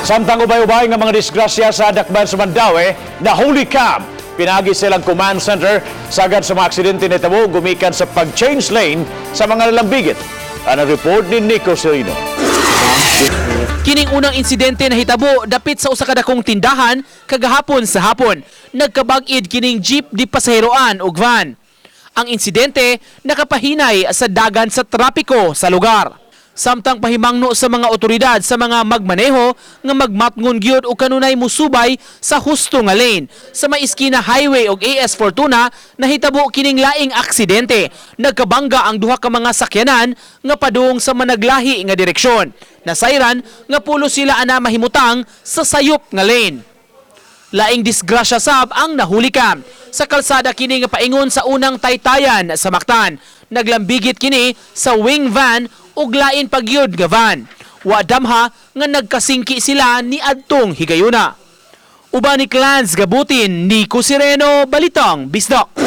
Samtang ubay-ubay nga mga disgrasya sa dakban sa Mandaue nahuli cam pinaagi silang command center sagad sa mga aksidente nitabo gumikan sa pag-change lane sa mga lalambigit. Ang report ni Nico Serino. Kining unang insidente nahitabo dapit sa usa ka dakong tindahan kagahapon sa hapon. Nagkabag-id kining jeep di pasaheroan og van. Ang insidente nakapahinay sa dagan sa trapiko sa lugar. Samtang pahimangno sa mga otoridad sa mga magmaneho nga magmatngon gyud og kanunay musubay sa husto nga lane. Sa may iskina Highway og AS Fortuna nahitabo kining laing aksidente. Nagkabangga ang duha ka mga sakyanan nga padung sa managlahi nga direksyon. Nasayran nga pulo sila ana mahimutang sa sayop nga lane. Laing disgrasya sab ang nahuli cam. Sa kalsada kini nga paingon sa unang taytayan sa Mactan. Naglambigit kini sa wing van ug lain pagyud nga van. Wa damha nga nagkasingki sila ni adtong higayuna. Uban ni Clans Gabutin, Nico Sireno, Balitang Bisdak.